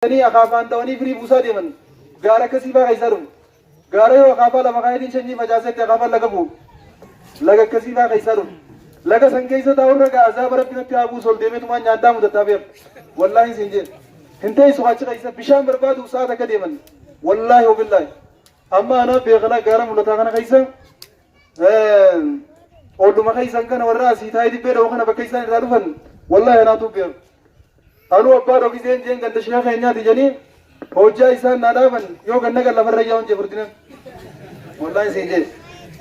Akaafaan dhawanii firii buusaa deeman. Gaara akkasii faa keessaa dhufu. Gaara yoo akaafaa lafa kaayetiin sanyii facaasetti akaafaan laga bu'u. Laga akkasii faa keessaa dhufu. Laga san keessa taa'urra gaa azaaba Rabbi natti haa buusu, ol deemeetumaan nyaaddaa mudattaa beeku. Wallaahi siin jee. Hin teessu achi keessa bishaan barbaaduuf sa'aat akka deeman. Wallaahi wabillaahi. Amma anaa beekalaa gaara mul'ataa kana keessa olluma keessan kana warra asii taa'ee dibbee dha'u kana bakka isaan irraa dhufan wallaahi anaatu beeku. Anuu abbaa dhokiseen jeen ganda sheeka keenyaati jedhanii hojjaa isaan naa dhaaban yoo ganna kan lafarra yaa'uun jee furdina. Wallaahi siin jee.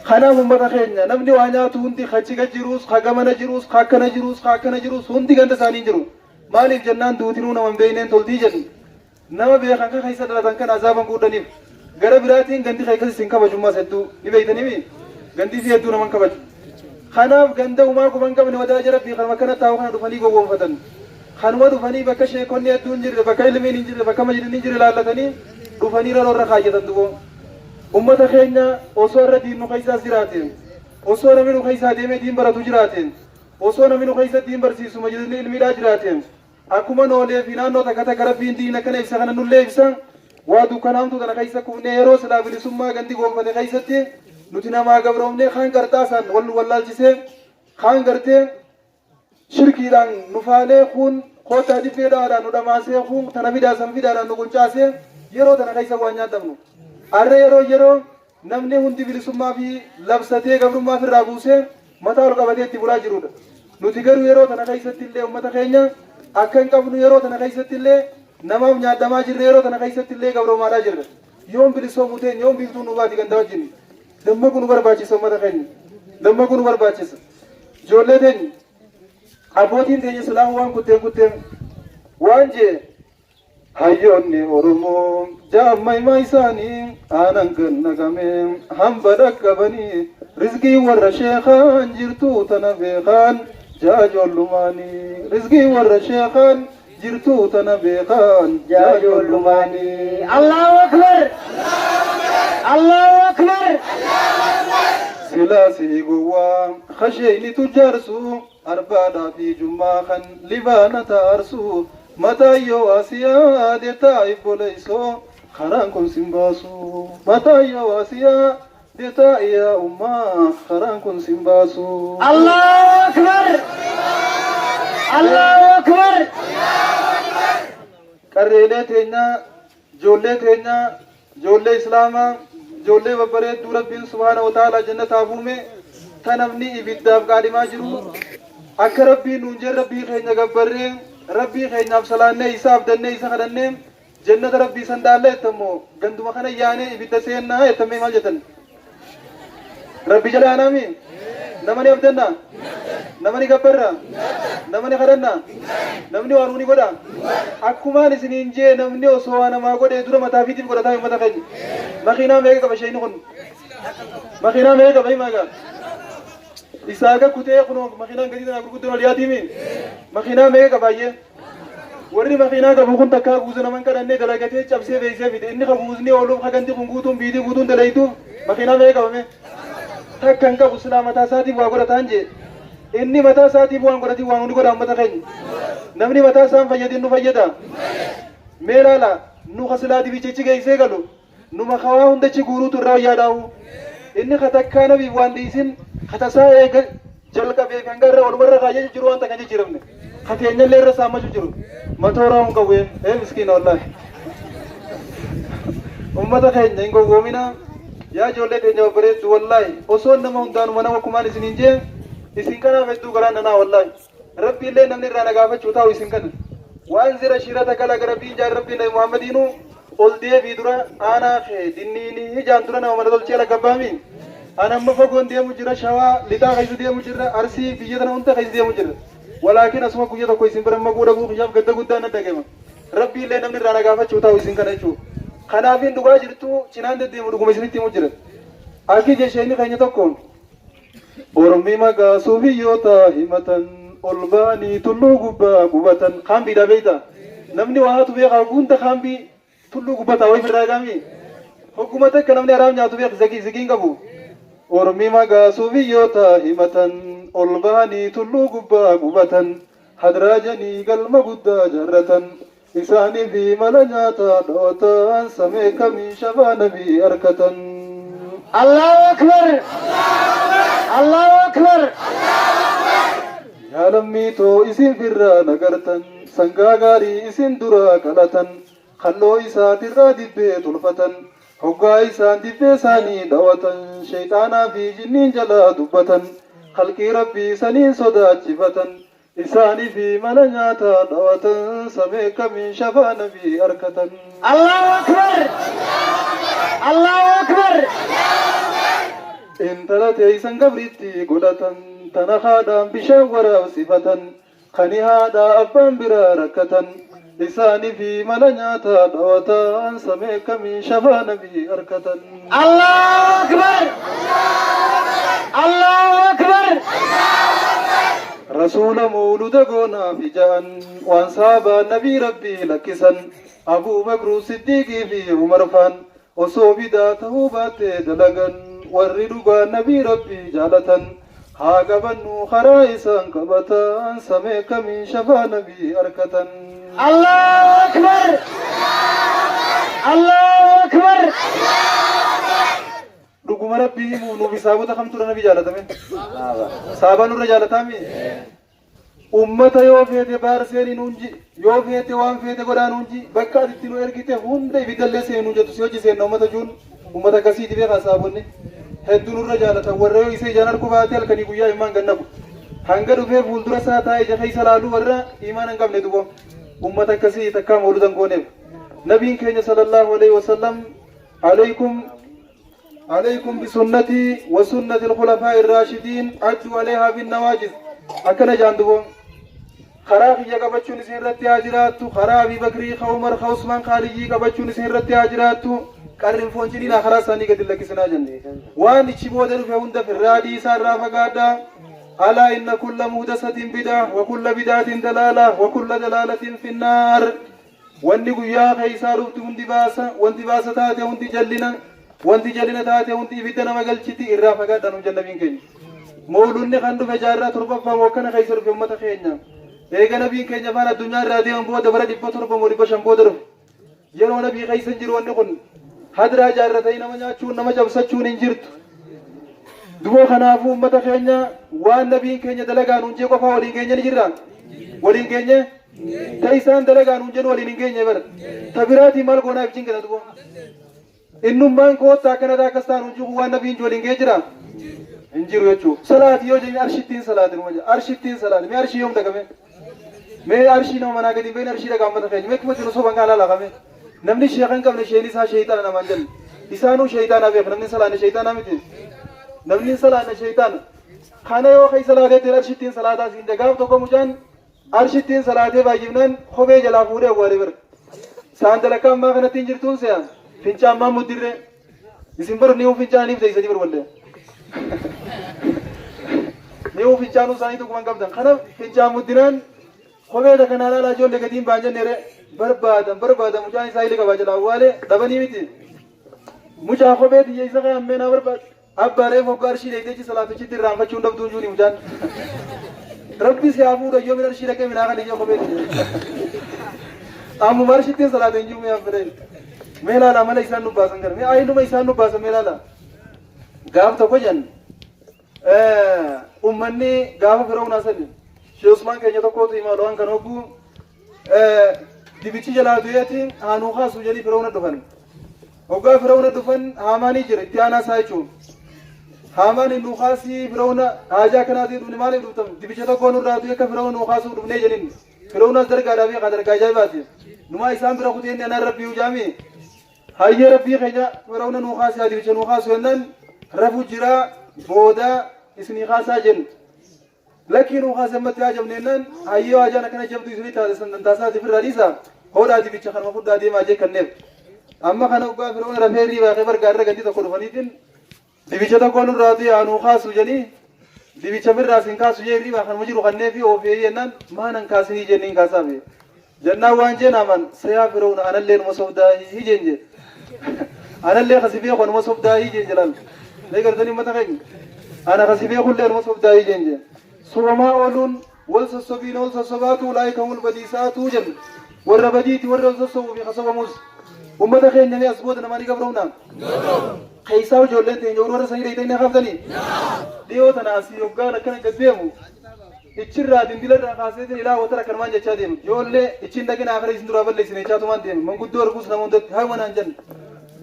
Kanaaf uummata keenya, namni waa nyaatu hundi kachi gad jiruus, ka gamana jiruus, ka akkana jiruus, ka akkana jiruus hundi ganda isaanii hin jiru. Maaliif jennaan duutinuu nama hin beekneen toltii jedhu. Nama beekan kan keessa dhalatan kan azaaban guudhaniif. Gara biraatiin gandi kee akkas isin kabajummaas hedduu ni beektaniimi. Gandii fi hedduu naman kabaju. Kanaaf ganda umaa quban qabne wadaaja Rabbii kanuma akkana taa'u kana dhufanii gowwoomfatan. Kanuma dhufanii bakka sheekonni hedduun hin jirre, bakka ilmiin hin jirre, bakka majlisni hin jirre laallatanii dhufanii raroo irra kaayyatan duboo. Ummata keenya, osoo irra diin nu keessaas jiraate, osoo namni nu keessaa deemee diin baratu jiraate, osoo namni nu keessa diin barsiisu majlisni ilmiidhaa jiraate, akkuma noolee fi naannoo takka takka Rabbiin diin akkana ibsa kana nullee ibsa. Waa dukkanaamtuu tana keessa kufnee yeroo silaa bilisummaa gandi goonfate keessatti nuti namaa gabroomnee, kaan qarxaasaan wal wallaalchisee, kaan gartee shirkiidhaan nu faalee, kuun koottaa dibbee dhawaadhaan nu dhamaasee, kuun tana fidaa san fidaadhaan nu quncaasee, yeroo tana keessa waan nyaatamnu. Arra yeroo namni hundi bilisummaa fi labsatee gabrummaa ofirraa buusee mataa ol qabatee itti bulaa jirudha. Nuti garuu yeroo tana keessatti illee uummata keenya akka hin qabnu, yeroo tana keessatti illee namaaf nyaadhamaa jirra, yeroo tana keessatti illee gabroomaadhaa jirra. Yoom bilisoomuu teenya? Yoom biiftuun nu baati ganda wajjin? Dammaquu nu barbaachisa uummata keenya. Dammaquu nu barbaachisa. Ijoollee teenya, abbootiin teenya silaa waan kutteen kutteen waan jee hayyoonni Oromoo jaammaymaa isaanii aanan gannaqame hamba dhaqqabanii, rizqii warra sheekaan jirtuu tana beekaan jaajoollumaanii, rizqii warra sheekaan jirtuu tana beekaan jaajoollumaanii. Allahu Akbar! Allahu Akbar! Silaasii gowwaa kasheyni tujjaarsu arbaadhaa fi jummaa kan libaana taarsu, mataayyoo waasiyaa deetaa ibboleessoo karaan kun sin baasu, mataayyoo waasiyaa deetaa yaa ummaa karaan kun sin baasu. Allahu Akbar! Allahu Akbar! Qarreelee teenyaa, ijoollee teenyaa, ijoollee islaamaa, ijoollee babbareedduu Rabbiin subhaana wa ta'ala jannataaf uume, ta namni ibiddaaf qaadhimaa jiru, akka Rabbiin nuun jeen Rabbii keenya gabbarree, Rabbii keenyaaf salaannee, isa abdannee, isa kadhannee jannata Rabbii san dhaallee jettammoo ganduma kana yaanee ibidda seennaa jettammee maal jettan? Rabbi jala yaanaami? Nama ni abdanna? Nama ni gabbarra? Nama ni kadhanna? Namni waan ni godha? Akkumaan isiniin jee, namni osoo waa namaa godhee dura mataa fiitiif godhataa. Uummata keenya, makiinaa meeqa qaba isheen kun? Makiinaa meeqa qaba? Himaa gaa. Isaa kutee kunoo makiinaan gatii tanaa gurguddoon ol yaatiimi. Makiinaa meeqa qabaayyee? Warri makiinaa qabu kun takkaa guutuu naman kadhannee dalagatee cabsee beeksisee fide. Inni ka guuzni ooluuf, ka ganti kun guutuun biitii guutuun dalaytuuf makiinaa meeqa qabame? Takka hin qabu. Silaa mataa isaatiif waa godhataan jee. Inni mataa isaatiif waan godhatiin waan hundi godha uummata keenya. Namni mataa isaan fayyadin nu fayyada. Mee laala, nu ka silaa dibichichi geessee galu numa kawaa hundachi guuruutu irraa wayyaadhaahu. Inni ka takkaa nabiif waan dhiisin ka tasaa eega jalqabee kan garra walumarra kaayyee jiru waan takka hin jijjiiramne. Ka teenyallee irra saammachuu jiru. Matooraa hun qabu ee miskiina wallaahi. Ummata keenya, hin gowwoomina. Yaa ijoollee teenya babbareeddu, wallaahi osoo nama hundaanuma nama kumaan isiniin jee isin kanaaf hedduu garaan nanaa wallaahi. Rabbi illee namni irraa na gaafachuu taa'u isin kana. Waan zira shirata kala gara Rabbiin jaan, Rabbiin Nabi Muhammadiinuu ol deebii dura aanaa kee dinniini hijaan dura nama mana tolchee laggabbaami. Ana amma fagoon deemu jira, Shawaa Lixaa keessa deemu jira, Arsii biyya tana hunda keessa deemu jira. Walaakin asuma guyya tokko isin bira maquu dhabuu kiyyaaf gadda guddaan na dhagama. Rabbi illee namni irraa na gaafachuu taa'u isin kana jechuudha. Kanaafin dhugaa jirtu cinaan deddeemu dhuguma isinitti himu jira. Akki jeesheenni keenya tokko, Ormi maqaa suufiyyoota himatan ol ba'anii tulluu gubbaa qubatan. Kaambiidha beekta. Namni waa haatu beekaa hunda kaambii tulluu gubbataa wayii firraa gaami. Hogguma takka namni haraam nyaatu beek zagii zigiin qabu. Ormi maqaa suufiyyoota himatan ol ba'anii tulluu gubbaa qubatan. Hadraajanii galma guddaa jaarratan. Isaanii fi mala nyaataa dhawatan samee kamiin shafaa nabii arkatan. Allahu Akbar! Allahu Akbar! Yaa lammii too isin firraa nagartan sangaa gaarii isin duraa qalatan kalloo isaatirraa dibbee tolfatan hoggaa isaan dibbee isaanii dhawatan sheyxaanaa fi jinniin jalaa dubbatan khalqii rabbii saniin sodaachifatan isaanii fi mala nyaataa dhawatan samee kamiin shafaa nabii arkatan. Allahu Akbar! Allahu Akbar! Intala teeysan gabriitti godhatan tana haadhaan bishaan waraabsifatan kani haadhaa abbaan biraa rakkatan isaanii fi mala nyaataa dhawatan samee kamiin shafaa nabii arkatan. Allahu Akbar! Allahu Akbar! Rasuula mawluda goonaaf ija'an waan saabaa nabii rabbii lakkisan Abuu Bakruu Siddiiqii fi Umar faan osoo bidaa ta'uu baattee dalagan warri dhugaa nabii rabbii jaalatan haa qabannu karaa isaan qabatan samee kamiin shafaa nabii arkatan. Allahu Akbar! Allahu Akbar! Dhuguma rabbii himuuf nuuf saabota kamtu nabii jaalatame? Saabaan nurra jaalatami? Ummata yoo feete baar seeni nuun ji, yoo feete waan feete godhaa nuun ji, bakka ati itti nu ergite hunda ibiddallee seeni nuun jettu si hojii seenna ummata juun ummata akkasiiti beekaa saabonni. Hedduu nurra jaalatan warra yoo isa ijaan arguu baate halkanii guyyaa imaan gannabu. Hanga dhufee fuuldura isaa taa'ee ija keessa laaluu warra imaan hin qabne dubo. Ummata akkasii takkaa mawludan gooneef. Nabiin keenya sallallahu alaihi wasallam alaikum عليكم بسنتي وسنة الخلفاء الراشدين عدوا عليها بالنواجذ أكن جاندبو karaa kiyya qabachuun isin irratti haa jiraattu karaa Abii Bakrii ka Umar ka Usmaan ka Aliyyii qabachuun isin irratti haa jiraattu qarrin foon ciniinaa karaa isaanii gadi lakkisinaa jenne waan ichi booda dhufe hunda firraa dhiisaa irraa fagaadhaa alaa inna kulla muhdasatin bidaa wa kulla bidaatin dalaala wa kulla dalaalatin finnaar wanni guyyaa keessaa dhuftu hundi baasa wanti baasa taate hundi jallina wanti jallina taate hundi ibidda nama galchiti irraa fagaadhaa nuun jannabiin keenya mawludni kan dhufe jaarraa torbaffaa wakkana keessa dhufe ummata keenya eega nabiin keenya afaan addunyaa irraa deeman booda bara 700 moo 500 booda dhufe yeroo nabii keessa hin jiru wanni kun hadraa jaarratanii nama nyaachuun nama cabsachuun hin jirtu duboo kanaafuu ummata keenya waan nabiin keenya dalagaa nuun jee qofaa waliin keenya ni jirra waliin keenya ta isaan dalagaa nuun jennu waliin hin geenye bara ta biraatii maal goonaaf jingata duboo innummaan koottaa akkana akkas ta'an jiru waan nabiin waliin gee jira hin jiru jechuudha. Salaati yoo jennu arshittiin salaati numa jedha arshittiin salaati mee arshii yoom dhagame mee arshii nama manaa gadi hin beekne arshii dhagaa uummata keenya mee kuma jiru soban kaa laalaqame namni sheeka hin qabne sheen isaa sheeyxaana namaan jenne isaanuu sheeyxaana beeka namni salaanne sheeyxaana miti namni salaanne sheeyxaana kana yoo keessa salaateettiin arshittiin salaataa siin gaaf tokko mucaan arshittiin salaatee baay'ifnaan kophee jalaa fuudhee awwaalee bira. Saandala akka ammaa kanatti hin jirtuun se'an fincaan maa muddirree isin baru ni'uu fincaaniif teessanii bar wallee. Ni'uu fincaanuu isaanii tokkuma hin qabdan. Kana fincaan muddinaan kophee takka naa laalaa ijoollee gatiin baan jennee barbaadan barbaadan mucaan isaa illee qabaa jala awwaalee dhabanii miti. Mucaa kophee tiyya isa kan ammee naa barbaade. Abbaa reefu hoggaa arshii dheeyteechi salaatichitti irraanfachuun dhabduun juuni mucaan. Rabbi si haa fuudha yoo min arshii dhaqee minaa kan ijoo kophee tiyya. Ammuma arshittiin salaata hin jiru mee affedhe. Mee laala mala isaan nu baasan kana. Mee ayinuma isaan nu baasan mee laala. Gaaf tokko jenna. Ummanni gaafa Fir'aunaa sani Sheekh Usmaan keenya tokkootu himaa waan kan hogguu dibichi jalaa du'eeti haanuu kaasu jedhanii Fir'auna dhufan. Hoggaa Fir'auna dhufan Haamaanii jira itti aanaa isaa jechuun. Haamaan nu kaasii Fir'auna haajaa kanaatii dhufne maaliif dhuftan dibicha tokko nurraa du'e akka Fir'auna nu kaasuuf dhufnee jedhin. Fir'aunas dargaadhaa beekaa dargaa ajaa'ibaati. Numaa isaan bira kuteen anaan rabbii hujaami. Hayyee rabbii keenya Fir'auna nu kaasii dibicha nu kaasu jennaan rafu jira booda isinii kaasaa jennu. Lakkii nu kaase ammatti haa jabne jennaan hayyee haajaan akkana jabdu isinii taate san taasaati ofirraa dhiisa hodhaa dibicha kanuma fudhaa deemaa jee kanneef. Amma kana dhugaa Fir'auna rafee hirriibaa kee bargaa irra gandi tokko dhufaniitiin dibicha tokko nurraa du'e haa nuu kaasu jedhanii dibicha birraa sin kaasu jee hirriibaa kanuma jiru kanneefi oofee jennaan maanan kaasinii jenniin kaasaafe. Jennaan waan jeen aman sayaa Fir'auna anallee numa sobdaa hijeen jee. Anallee kasi beeku anuma sobdaa hijeen jedhaan. Mee gartanii uummata keenya. Ana kasi beekullee anuma sobdaa hijeen jee. Sobamaa ooluun wal sossobiin wal sossobaatu laayika wal badiisaatu jennu. Warra badiiti warra ol sossobuu fi kasobamus. Ummata keenya mee as booda namaa ni gabroomna? Keessaa ijoolleen teenya warra sanii dheeytanii na kaaftanii? Dhiyoo tana asii hoggaan akkana gad deemu ichirraa dindilarraa kaaseetiin ilaa watara akkanumaan jechaa deema. Ijoollee ichiin dhaqina akara isin duraa balleessine jechaatumaan deema. Manguddoo arguus nama hundatti haa naan jenna.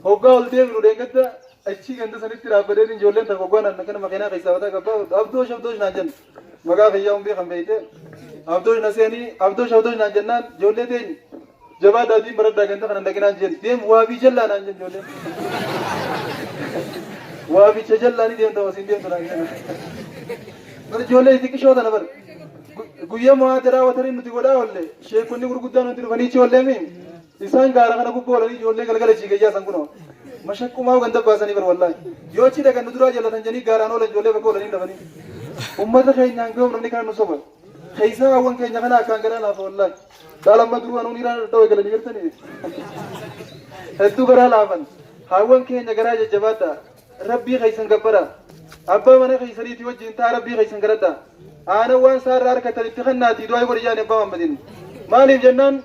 Hoggaa ol deemnu dheengadda achii ganda sanitti dhaabbateetiin ijoolleen takka hoggaa naan akkana makiinaa keessaa bataa gabbaa abdoosh abdoosh naan jenna. Maqaa kiyyaa hundee kan beeyte abdoosh na seenii abdoosh abdoosh naan jennaan ijoollee teenya jabaa daadiin baradhaa ganda kana dhaqinaan jeen deem waabii jallaa naan jenna ijoolleen. Waabicha jallaa ni deemta wasiin deemtu naan jenna. Bar ijoollee xixiqqishoo tana bar guyyaa muhaadaraa watariin nuti godhaa oolle sheekonni gurguddaan nuti dhufanii ichi oolleemi isaan gaara kana gubbaa oolanii ijoollee galgala chiigayyaa san kunoo mashaqqumaa ganda baasanii bar wallaahi yoo achi dhaqan nu duraa jallatan jedhanii gaaraan oolan ijoollee bakka oolanii dhabanii ummata keenyaan ga'u namni kana nu soba keessaa hawwan keenya kana akkaan garaa laafa wallaahi dhaala amma duruu anuun irraa dhawee galanii gartanii hedduu garaa laafan hawwan keenya garaa jajjabaadha rabbii keessan gabbara abbaa mana keessaniiti wajjin taa rabbii keessan garadha aanan waan saarraa harkatan itti kannaatii du'aa godhi jaani abbaa Muhammadin maaliif jennaan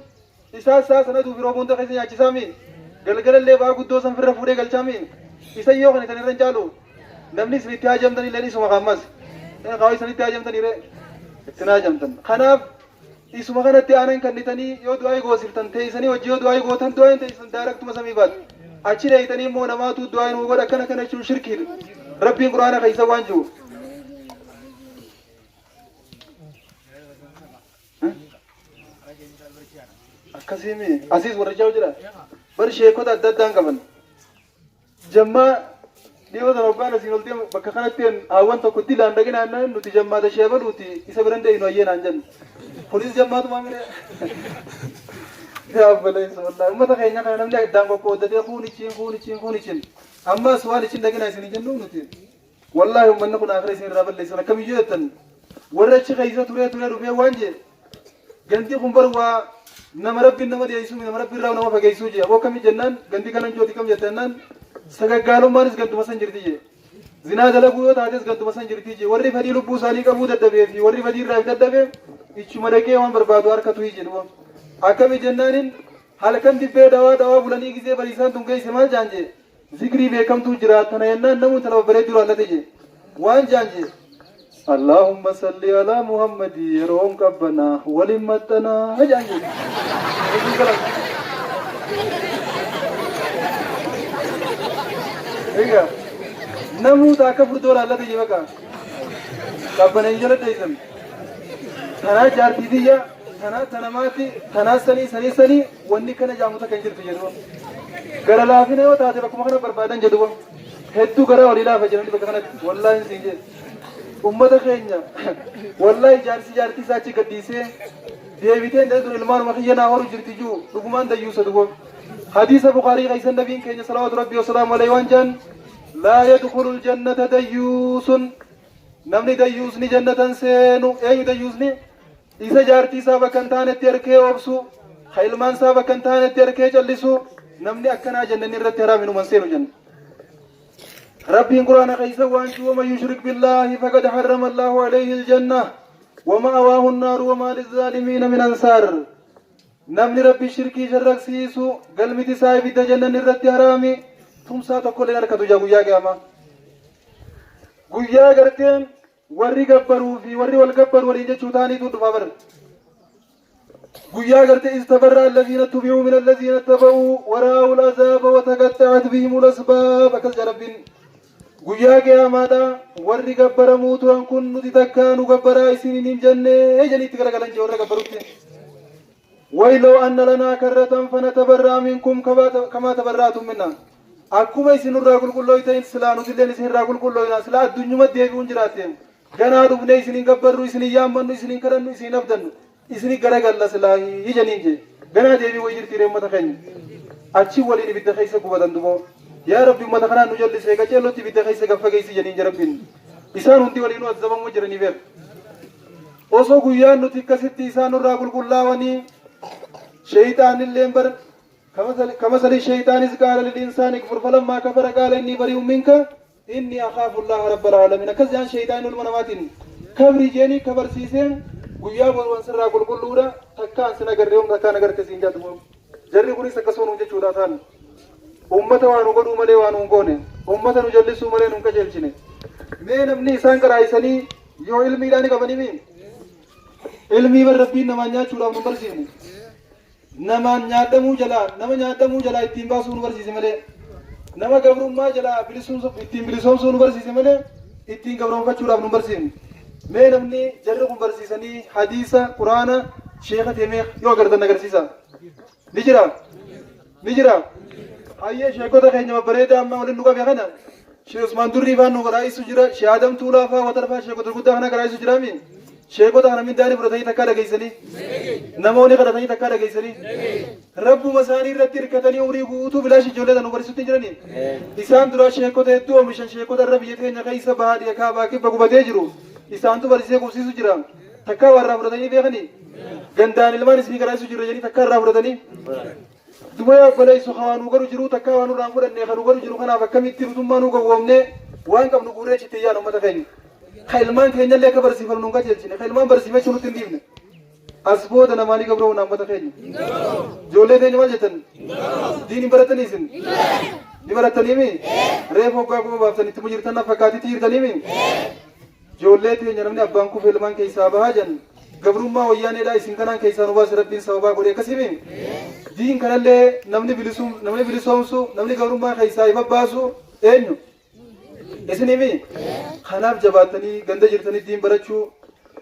isaa saa sana duufi rooba hunda keessa nyaachisaami galgalallee ba'aa guddoo san firra fuudhee galchaami isa yoo kan isan irra hin caalu namni isin itti haajamtan illee isuma kaammas kaawwa isin itti haajamtan iree itti haajamtan kanaaf isuma kanatti aanan kennitanii yoo du'aa goosiftan teessanii hojii yoo du'aa gootan du'aa hin teessan daaraktuma samii baatu achi dheeytanii immoo namaatu du'aa nuu godha akkana kana jechuun shirkiidha rabbiin quraana keessa waan jiru. Akkasiimi asiis warra jahu jira bar sheekota adda addaan qaban jammaa dhiyoo sana hoggaan asiin ol deemu bakka kanatti hawwan tokko dilaan dhaqinaan naan nuti jammaata sheebaluuti isa biran deeynu ayyee naan jennu kunis jammaatuma mire yaa obboleessa wallaahi ummata keenya kana namni addaan qoqqooddatee kuun ichiin kuun ichiin kuun ichiin ammas waan ichiin dhaqinaa isin hin jennu nuti wallaahi ummanni kun akira isin irraa balleessan akkamiyyuu jettan warra achi keessa turee turee dhufee waan jee gandi kun bar waa nama rabbiin nama dhiyeessuu nama rabbi irraa nama fageessuu jee aboo akkamii jennaan gandi kanan jooti kam jette jennaan sagaggaalummaanis ganduma san jirti jee zinaa dalaguu yoo taates ganduma san jirti jee warri fedhii lubbuu isaanii qabuu dadhabee fi warri fedhii irraa dadhabee ichuma dhaqee waan barbaadu harkatu jedhu akkamii jennaaniin halkan dibbee dawaa dawaa bulanii gizee bariisaan tun geesse maal jaan jee zikrii beekamtuu jira tana jennaan namuu tana babbareedduu laallate jee waan jaan jee Allahumma salli ala Muhammadi yeroon qabbanaa waliin maxxanaa jaan jee. Egaa namoota akka furdoo laallate jee baqa qabbaneen jala dheessan tanaa jaartii tiyya tanaa tanamaati tanaa sanii sanii sanii wanni kana jaamuta kan jirtu jedhu gara laafina yoo taate bakkuma kana barbaadan jedhu hedduu gara walii laafa jedhanii bakka kanatti wallaahi siin jedhe ummata keenya wallaahi jaarsi jaartii isaa achi gaddiisee deebitee hin tun ilmaanuma kiyya naa horu jirti juu dhugumaan dayyuusa dubo hadiisa bukaarii keessa nabiin keenya salawaatu rabbii wasalaamu alayhi waan jedhan laa yadkhulu ljannata dayyuusun namni dayyuusni jannatan seenu eenyu dayyuusni isa jaartii isaa bakka hin taanetti harkee obsu ka ilmaan isaa bakka hin taanetti harkee callisu namni akkanaa jannanni irratti haraam hinuman seenu jenna. Rabbiin quraana keessa waan jiru ومن يشرك بالله فقد حرم الله عليه الجنة ومأواه النار وما للظالمين من أنصار namni rabbi shirkii sharraksiisu galmiti isaa ibidda jannanni irratti haraami tumsaa tokko illee harkatu jaa guyyaa qiyaamaa guyyaa garteen warri gabbaruu fi warri wal gabbaru waliin jechuu taaniitu dhufa bar guyyaa gartee istabarra allaziina tubi'uu min allaziina taba'uu waraa'u l'azaaba wataqaxxa'at bihim lasbaab akkas jedha rabbiin guyyaa qiyaamaadha warri gabbaramuu turan kun nuti takkaa nu gabbaraa isiniin hin jenne jedhanii itti garagalan jee warra gabbarutti ويلو أن لنا كرة فنتبرأ منكم كما تبرأتم منا akkuma isin irraa qulqullooytan silaa nuti illeen isin irraa qulqullooyna silaa addunyuma deebi'uun jiraatte ganaa dhufnee isinin gabbarru isinin yaammannu isinin kadhannu isinin abdannu isini garagalla silaa janiin jee ganaa deebii wayi jirti uummata keenya achi waliin ibidda keessa gubatan duboo yaa rabbi uummata kanaan nu jallisee qaceellotti ibidda keessa gaffageessi janiin je rabbiin isaan hundi waliinuu azabamuu jiranii beeku osoo guyyaan nuti akkasitti isaan nurraa qulqullaawanii sheeyxaan illeen bar كمثل الشيطان إذ قال للإنسان اكفر فلما كفر قال إني بريء منك إني أخاف الله رب العالمين كزيان شيطان المنامات كبر جيني كبر سيسين Guyyaa boru waan sirraa qulqulluudha takkaan sin agarree humna takkaan agarte siin jaatu boru. Jarri kunis akkasuma nuun jechuudha ta'an. Uummata waa nu godhuu malee waa nu hin goone. Uummata nu jallisuu malee nu hin qajeelchine. Mee namni isaan qaraayisanii yoo ilmiidhaan ni qabanii mii? Ilmii bar Rabbiin namaan nyaachuudhaaf nu barsiifne. Namaan nyaadhamuu jalaa nama nyaadhamuu jalaa ittiin baasuu nu barsiise malee. Nama gabrummaa jalaa bilisuun ittiin bilisoomsuu nu barsiise malee ittiin gabroonfachuudhaaf nu barsiifne. Mee namni jarri kun barsiisanii hadiisa, quraana, sheeka teemee yoo agartan agarsiisa. Ni jira? Ni jira? Hayyee sheekota keenya babbareedaa amma waliin nu qabe kana Sheekh Usmaan Durrii faan nu qaraa'isu jira, Sheekh Adam Tuulaa faa Watar faa sheekota guddaa kana qaraa'isu jiraami. Sheekota kana mindaanii fudhatanii takkaa dhageessanii, namoonni kadhatanii takkaa dhageessanii, rabbuma isaanii irratti hirkatanii umrii guutuu bilaash ijoollee nu barsiisutti jiranii. Isaan duraa sheekota hedduu oomishan, sheekota irra biyya teenya keessa bahaa dhiya kaabaa kibba gubatee jiru. Isaantu barsiisee qubsiisu jira. Takkaa warraa fudhatanii beekanii? Gandaan ilmaan isinii qaraa'isu jirra jedhanii takkaa irraa fudhatanii? Duba yaa obboleessu ka waa nuu godhu jiruu takkaa waa nurraa hin fudhanne ka nu godhu jiru kanaaf akkamitti nutummaa nuu gowwoomnee waan qabnu guurree achitti iyyaan uummata keenya. Ka ilmaan keenyallee akka barsiifannu nu hin qajeelchine, ka ilmaan barsiifachuu nutti hin dhiifne. As booda namaa ni gabroomna uummata keenya. Ijoollee teenya maal jettan? Diin hin barattanii isin? Ni barattanii mi? Reefu hoggaa quba baaftan itti mujirtan na fakkaatitti jirtanii mi? Ijoollee teenya namni abbaan kufe ilmaan keessaa bahaa jan gabrummaa wayyaaneedhaa isin kanaan keessaa nu baase Rabbiin sababaa godhe akkasii mi? Diin kanallee namni bilisum namni bilisoomsu namni gabrummaa keessaa ifa baasu eenyu? Isinii mi? Kanaaf jabaattanii ganda jirtanii diin barachuu,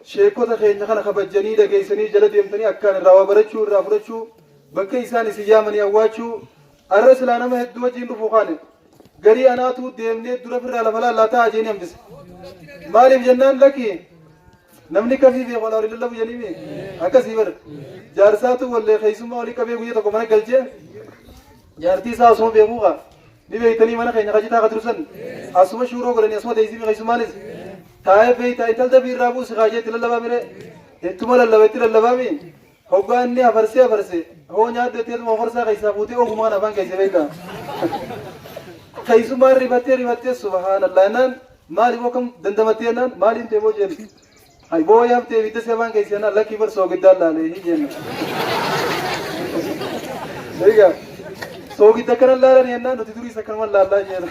sheekota keenya kana kabajjanii dhageessanii jala deemtanii akkaan irraa waa barachuu, irraa fudhachuu, bakka isaan isin yaamanii awwaachuu. Arra silaa nama hedduu wajjin dhufuu kaane garii anaatu deemnee dura firraa lafa laallaa ta'a jeeni hambise. Maaliif jennaan lakki namni kafii beeku alaa olii lallabu jedhanii akkasii bar jaarsaatu wallee keessummaa olii qabee guyya tokko mana galchee jaartii isaa osoo beekuu kaa ni beektanii mana keenya kajitaa ka tursan asuma shuuroo godhanii asuma teessifii keessummaanis taa'ee beektaa intal dabii irraa buusi kaa jeetti lallabaa miree ittuma lallaba itti lallabaami hoggaa inni afarsee afarse hoo nyaadhu jetteetuma afarsaa keessaa fuutee ogumaan afaan keessa beektaa keessummaan rifattee rifattee subhaanallah jennaan maaliif akkam dandamattee jennaan maaliin ta'e boo jennu hay boo yaftee ibidda si afaan keessa jennaan lakkii bar soogiddaan laalee hin jenna. Egaa soogidda akkana laalan jennaan nuti duriis akkanuma laallaa jenna.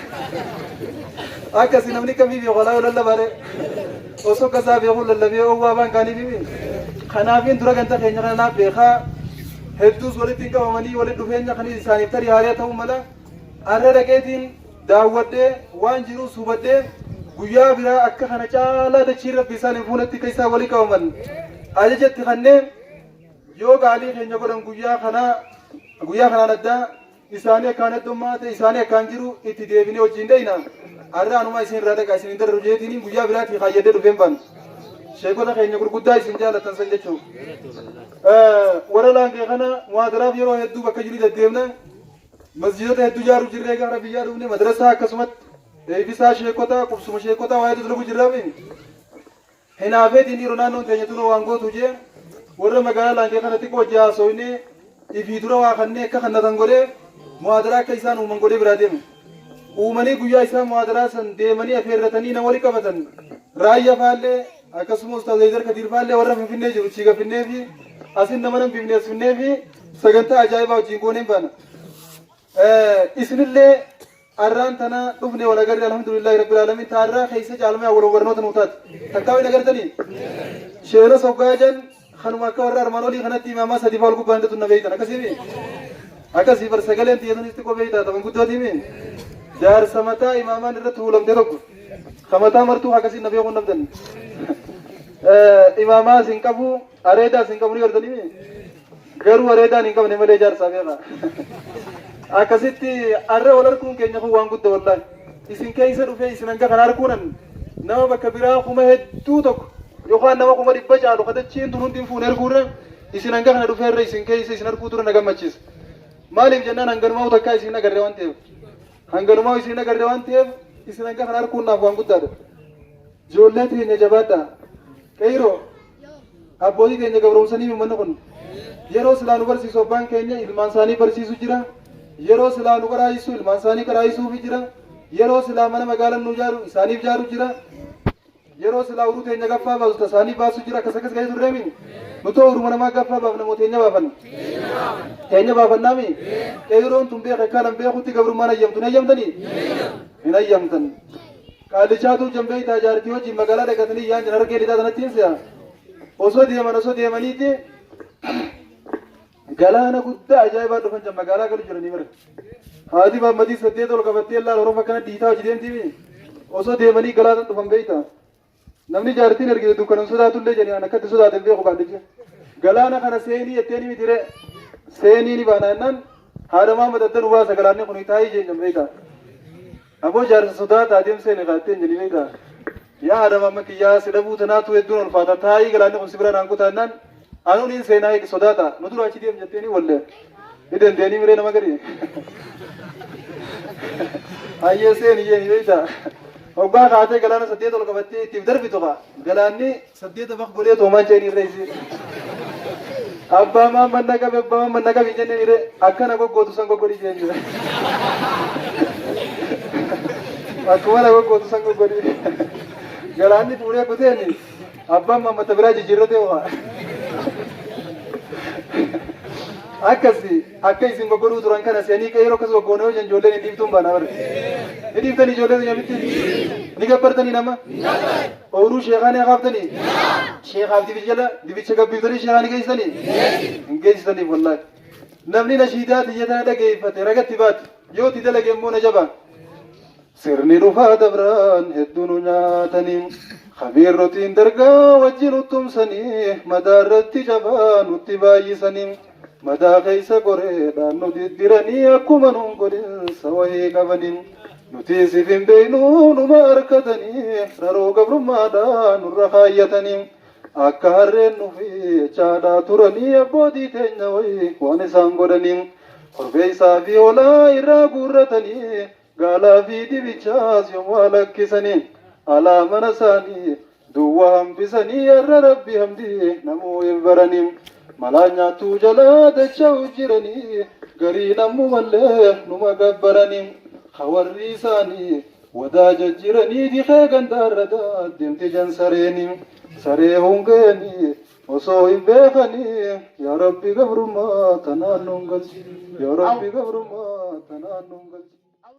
Akkasi namni kamii beeku alaa yoo lallabaare osoo kasaa beekuu lallabee oowwaa afaan kaaniif himi. Kanaafiin dura ganda keenya kana naaf beekaa hedduus walitti hin qabamanii walitti dhufeenya kan isaaniif tarii haaraa ta'uu mala. Arra dhaqeetiin daawwadhee waan jirus hubadhee guyyaa biraa akka kana caalaa dachii Rabbi isaan hin fuunetti akka isaan walii qabaman ajajatti kanneen yoo gaalii keenya godhan guyyaa kanaa guyyaa kanaan addaa isaanii akkaan heddummaate isaanii akkaan jiru itti deebinee wajjin deeyna. Arra anuma isin irraa dhaqa isin hin darru jeetiin guyyaa biraatii kaayyadhee dhufeen baanu. Sheekota keenya gurguddaa isin jaallattan san jechuu. Warra laangee kana muhaadaraaf yeroo hedduu bakka jiru deddeemna. Masjiidota hedduu ijaaruu jirree gara biyyaa dhufne madrasaa akkasumatti eebisaa sheekotaa qubsuma sheekotaa waa hedduu dalagu jirraami. Hinaafeetiin dhiiroo naannoon teenya tunoo waan gootu jee warra magaalaa laangee kana xiqqoo hojii haasofnee ifii dura waa kannee akka kannatan godhee muhaadaraa akka isaan uuman godhee biraa deeme. Uumanii guyyaa isaan muhaadaraa san deemanii afeerratanii nama wali qabatan raayyaa faallee akkasuma ustaaz Haydar Kadiir faallee warra Finfinnee jiru chiiga finnee fi asin nama nan bifne as finnee fi sagantaa ajaa'ibaa wajjin gooneen baana. Isinillee arraan tana dhufne wal agarre alhamdulillahi rabbil alamin taarraa keessa caalmee wal barnoota nuu taate. Takkaa hin agartanii? Sheena soggaa jan kanuma akka warra armaan olii kanatti imaamaa sadii fa'aa ol gubbaan hidhatu na beektan akkasii akkasii bar sagaleen xiyyeetuun itti qophee taata manguddootii mi jaarsa mataa imaamaan irratti huulamte tokko ka mataa martuu akkasii na beekuun dhabdan imaamaa isin qabu areedaa isin qabu ni gartanii mi garuu areedaan hin qabne malee jaarsaa beeka akkasitti arra wal arguun keenya kun waan guddaa wallaahi isin keessa dhufee isin hanga kana arguunan nama bakka biraa 8000 tokko yookaan nama 100,000 caalu kadachiin tun hundi hin fuune arguurra isin hanga kana dhufee irra isin keessa isin arguu dura na gammachiisa. Maaliif jennaan hanganumaa takkaa isin agarre waan ta'eef. Hanganumaa isin agarre waan ta'eef isin hanga kana arguun naaf waan guddaadha. Ijoollee teenya jabaadha. Qeyroo abbootii teenya gabroomsanii uummanni kun yeroo silaa nu barsiisu abbaan keenya ilmaan isaanii barsiisu jira. Yeroo silaa nu qaraayisu ilmaan isaanii qaraayisuufi jira. Yeroo silaa mana magaalaan nu ijaaru isaaniif ijaaru jira. Yeroo silaa uruu teenya gaffaa baasu tasaanii baasu jira akkas akkas gahee turreemi. Nutoo uruma namaa gaffaa baafna moo teenya baafanna? Teenya baafannaami? Qeeyroon tun beeka akkaan an beekutti gabrummaan hayyamtu hin hayyamtanii? Hin hayyamtan. Qaallichaatu jambee itaa jaartii wajjin magaalaa dhaqatanii yaan jiran harkee lixaa sanatti hin se'a. Osoo deeman osoo deemaniiti galaana guddaa ajaa'ibaa dhufan jan magaalaa galu jiranii bara. Haati Maammadii saddeet ol qabattee laal horofa akkana dhiitaa hojii deemtiimi. Osoo deemanii galaana dhufan beekta. Namni jaartiin ergite dukkana hin sodaatullee jedhanii an akkatti sodaate hin beeku qaallichi. Galaana kana seenii jettee ni miti ree. Seenii ni baana jennaan haadha Maammad adda nu baasa galaanni kun taa'ii jeen beekta. Aboo jaarsa sodaata adeemsa inni kaattee hin jedhii beekta. Yaa haadha Maammad kiyyaa si dhabuu tanaatu hedduun ulfaata taa'ii galaanni kun si bira naan kutaa jennaan anuun hin seenaa eegi sodaata nu dura achi deem jettee ni wallee. Ni dandeenii miree nama gadi. Hayyee seeni jeeni beekta. Hoggaa kaatee galaana saddeet ol qabattee ittiif darbitu kaa galaanni saddeeta baq godhee toomaan ceeni irra isii. Abbaa maamman na qabe abbaa maamman na qabe hin jenneen irree akkana goggootu san goggodhi jeen jira. Akkuma na goggootu san goggodhi. Galaanni fuudhee kuteeni abbaan maammata biraa jijjiirratee waa. Akkasi akka isin goggodhuu turan kana se'anii qeeroo akkas goggoone yoo jan ijoolleen hin dhiiftuun baana bara. Ni dhiiftanii ijoollee tun yamitti? Ni gabbartanii nama? Ooyruu sheekaa ni akaaftanii? Sheekaaf dibicha jala dibicha gabbiftanii sheekaa ni geessitanii? Hin geessitaniif wallaahi. Namni nashiidaa tiyya tana dhageeffate ragatti baati. Yoo itti dalage immoo na jabaa. Sirni dhufaa dabraan hedduu nu nyaatanii Kabiirrotiin dargaa wajjin uttumsanii madaa irratti cabaa nutti baay'isanii madaa keessa goreedhaan nu diddiranii akkuma nuun godhinsa wayii qabanii nuti sif hin beeknu numa harkatanii raroo gabrummaadhaa nurra kaayyatanii akka harreen nufi jechaadhaa turanii abbootii teenya wayii waan isaan godhanii korbeessaa fi hoolaa irraa guurratanii Gaalaa fi dibichaas yommuu lakkisanii alaa mana isaanii duwwaa hambisanii har'a rabbi hamdii namuu hin baranii malaa nyaattuu jalaa dacha'u jiranii garii nammumallee numa gabbaranii hawarri isaanii wadaa jajjiranii dikee gandaarra deemti jan sareenii saree hongeenii osoo hin beekanii yaa rabbi gabrummaa tanaan nun galchi yaa rabbi gabrummaa tanaan nun galchi.